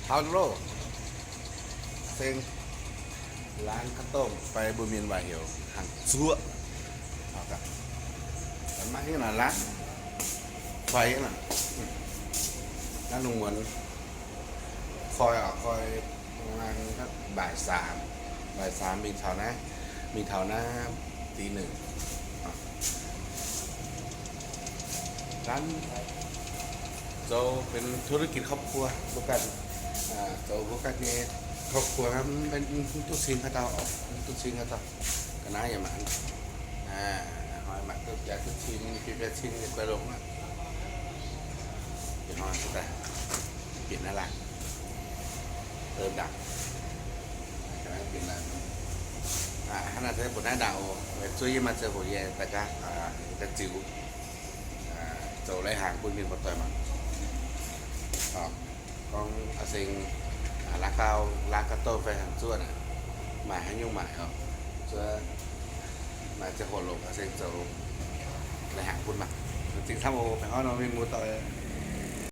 Hello, seng ร้านข้าวต้ม fai mbuo mienh waac heuc hangc zuoqv. Maiv hingv naaic ร้าน fai naaic, naaiv lungh muonz koi oc, koi ประมาณ บ่ายสาม บ่ายสาม mingh taux naaiv, mingh taux naaiv ตีหนึ่ง. ร้าน zoux benx ธุรกิจครอบครัว mbuo ganh zoux mbuo ganh nyei ครอบครัว mv duqv cing haaix dauh oc, mv duqv cing haaix dauh. Ga'naaiv yaac maanc, hnoi maanc duqv jaax duqv cing, biaa biaa cing nyei guai longc aqv. Ih hnoi daaih bieqc naaiv laangh, deix ndaangc. Hnangv naaiv se mbuo naaiv ndaangc oc, zuov yie maaih ziangh hoc yie daaih gaax, daaih ziux zoux lai-hnaangx bun mienh muoz-doic mangc. Gorngv a'seng ร้านข้าวต้ม fai hangc zuoqv naaic, maaih haaix nyungc maaic oc. Zuov maaih ziangh hoc longc a'seng zoux lai-hnaangx bun mangc. Zingh camv oc, baengh orn nor mienh muoz-doic.